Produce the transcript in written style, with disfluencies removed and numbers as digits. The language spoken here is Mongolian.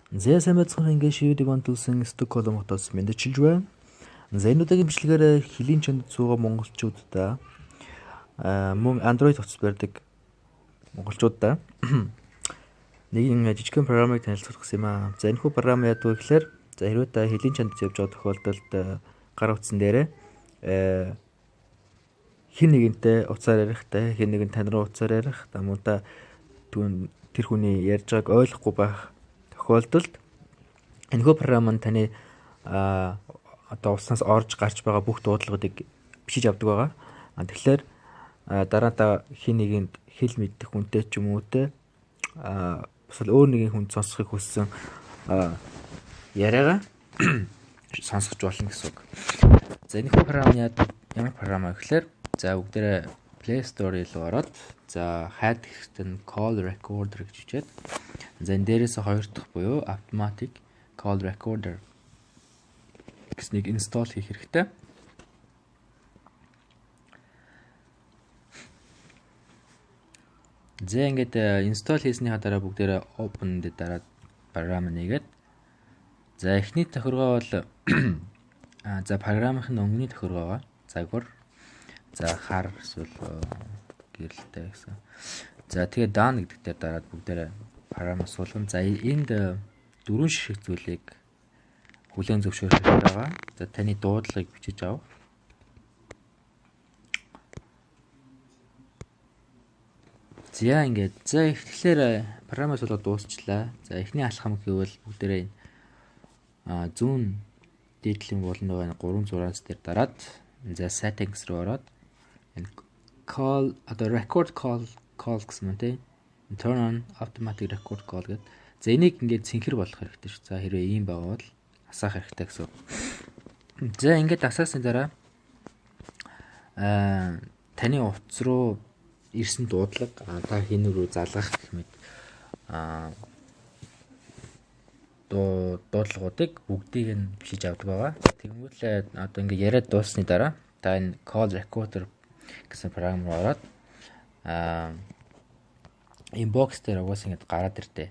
За, сайн байцгаана, ингээд шивэдэг онтолсон Стокгольм хотоос мэндчилж байна. За, энэ удаагийн бичлэгээр хөлийн чонд суугаа монголчуудаа мөн Android утас барьдаг монголчуудаа нэгэн жижигхэн програмыг танилцуулах гэсэн юм аа. За, энэхүү програм яадаг вэ гэхээр, за, хэрвээ та хөлийн чонд явж байгаа тохиолдолд гар утсан дээрээ хэн нэгэнтэй утсаар ярих, та хэн нэгэн тань руу утсаар ярих, та мөн та тэр хүний ярьж байгааг ойлгохгүй байх тохиолдолд энэхүү програм нь таны одоо утаснаас орж гарч байгаа бүх дуудлагуудыг бичиж авдаг байгаа. Тэгэхээр дараа та хэн нэгэнд хэл мэддэг хүнтэй ч юм уу те бас л өөр нэгэн хүнд сонсохыг хүссэн яриагаа сонсгож болно гэсэн үг. За, энэхүү програм ямар програм вэ гэхээр, за, бүгдээрээ Play Store руу ороод, за, хайд хэсэгт нь Call Recorder гэж бичээд, за, энэ дээрээс хоёр дахь буюу Automatic Call Recorder гэснийг install хийх хэрэгтэй. За, ингээд install хийснийхаа дараа бүгдээрээ open дээр дараад програм нээгээд, за, эхний тохиргоо бол за, програмын өнгөний тохиргоо загвар, за, хар эсвэл гэрэлтэй гэсэн. За, тэгээ done гэдэг дээр дараад бүгдээрээ програм суулгана. За, энд дөрвөн ширхэг зүйлийг хүлээн зөвшөөрөх хэрэгтэй байгаа. За, таны дуудлагыг бичиж ав. За, ингээд, за, тэгэхээр програмаа суулгаад дуусчлаа. За, эхний алхам гэвэл бүгдээрээ энэ зүүн дээдлийн буланд байгаа 3 зураас дээр дараад, за, settings руу ороод энэ call, одоо record call гэсэн юм тий. Turn on automatic record call гэдэг. За, энийг ингээд цэнхэр болгох хэрэгтэй шүү. За, хэрвээ ийм байгаа бол асаах хэрэгтэй гэсэн. За, ингээд асаасны дараа таны утас руу ирсэн дуудлага, та хэн рүү залгах гэх мэт дуудлагуудыг бүгдийг нь бичиж авдаг байгаа. Тэгэнгүүтлээ одоо ингээд яриад дууссаны дараа та энэ call recorder гэсэн програм руу ороод inbox дээр угаасаа ингээд гараад ирдээ.